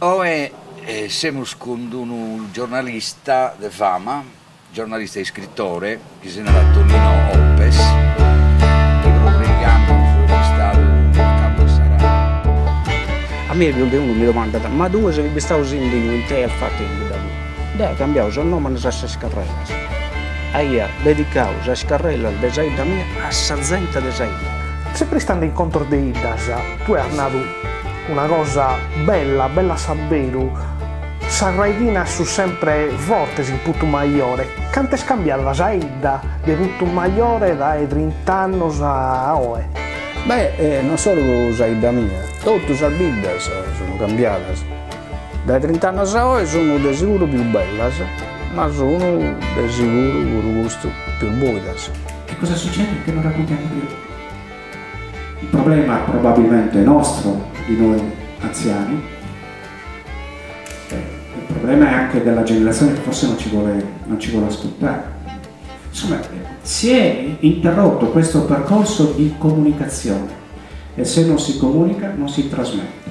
Oe semus cun unu giornalista de fama, giornalista e iscritore, chi si narat Tonino Oppes, chi pro trèighi annos est istadu a cabu de sa Rai. A mie pius de unu mi domandat, ma tue ses bistadu sindigu ite as fatu in bidda tua? Deo aia cambiadu sos nomenes a sas carrelas, aia dedicadu sas carrelas de sa 'idda mia a sa zente de sa 'idda. Sempre istande in contos de 'iddas, tue as nadu Una cosa bella, bella s'abberu, sas raighinas sunt sempre fortes in Putumajore. Cantu est cambiada sa 'idda de Putumajore dae trint'annos a oe? Beh, non solu sa 'idda mia, totu sas biddas sun cambiadas. Dae trint'annos a oe sun de siguru pius bellas, ma sun de siguru puru custu pius boidas. Che cosa succede? Che non raccontiamo più. Il problema probabilmente nostro, di noi anziani, il problema è anche della generazione che forse non ci vuole, non ci vuole ascoltare. Insomma, si è interrotto questo percorso di comunicazione e se non si comunica non si trasmette.